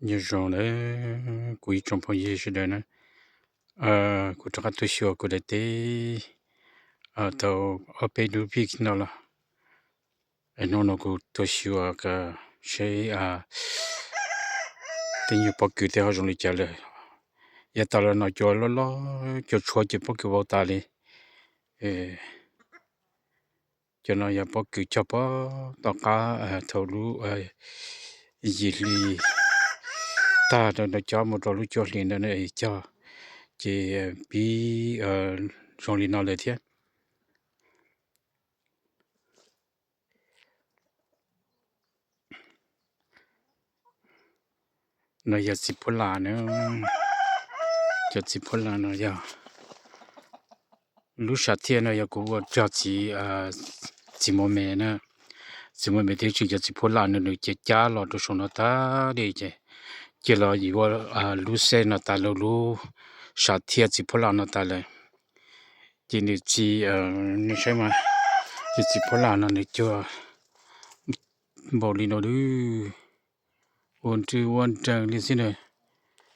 Nyob zoo na, kuv ib tsoom phooj ywg sawv daws na, kuv rov qab tuaj xyuas kuv daim teb tau ob peb lub vij no los. Hnub no kuv tuaj xyuas seb tej nyuag pob kws tej ho zoo li cas lawm. Yav tas los no cua loj loj, cua tshuab ces pob kws vau tas li. Cov no yog pob kws cog puag tom qab thaum lub yim hli tag rau no cov mus rau lub cuaj hli ntawd cog, ces pib zoo li no lawm thiab. No yog txiv phuab las na. Cov txiv phuab las no yog lub sam thiaj no yog kuv ua rog txiv, txiv muas me na. Txiv muas me thiab tsis cov txiv phuab las no nws ces cab los rau saum no tag li ces cia los yuav lub xej no tas lawm, lub sam thiaj txiv phuab las no tas lawm. Ces nws txi, nws saib mas, ces txiv phuab las no nws cuag npaum li no lawm, ua nrwj ua nreeg li xwb na.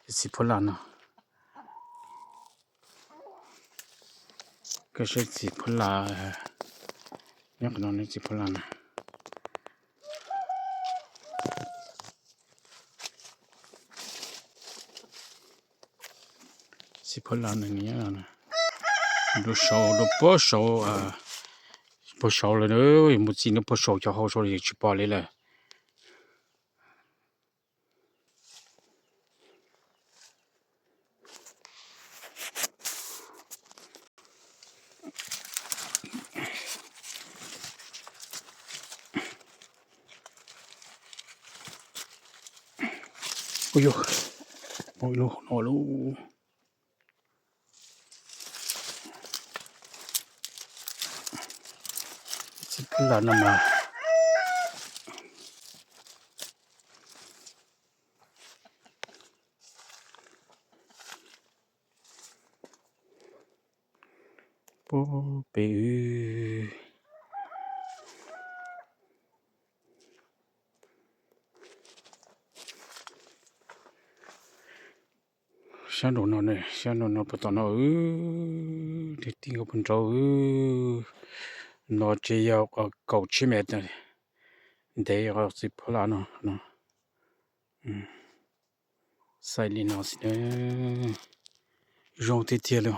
Txiv phuab las no, koj saib txiv phuab las, nyob qhov no txiv phuab las na. Txiv phuab las no, rau saud, rau puag saud, puag saud lawm, mus txi nws puag saud cov hau saud tsis pom li lawm. Ua, muaj ib lub no lauj. Txiv phuab las no mas puag pem wb. Sab nraum no, sab nraum no puag tom no, tij nkauj puag nraud, no ces yog kaum tsib mev ntev txiv phuab las no. Xaij li no xwb, zoo tiag tiag li.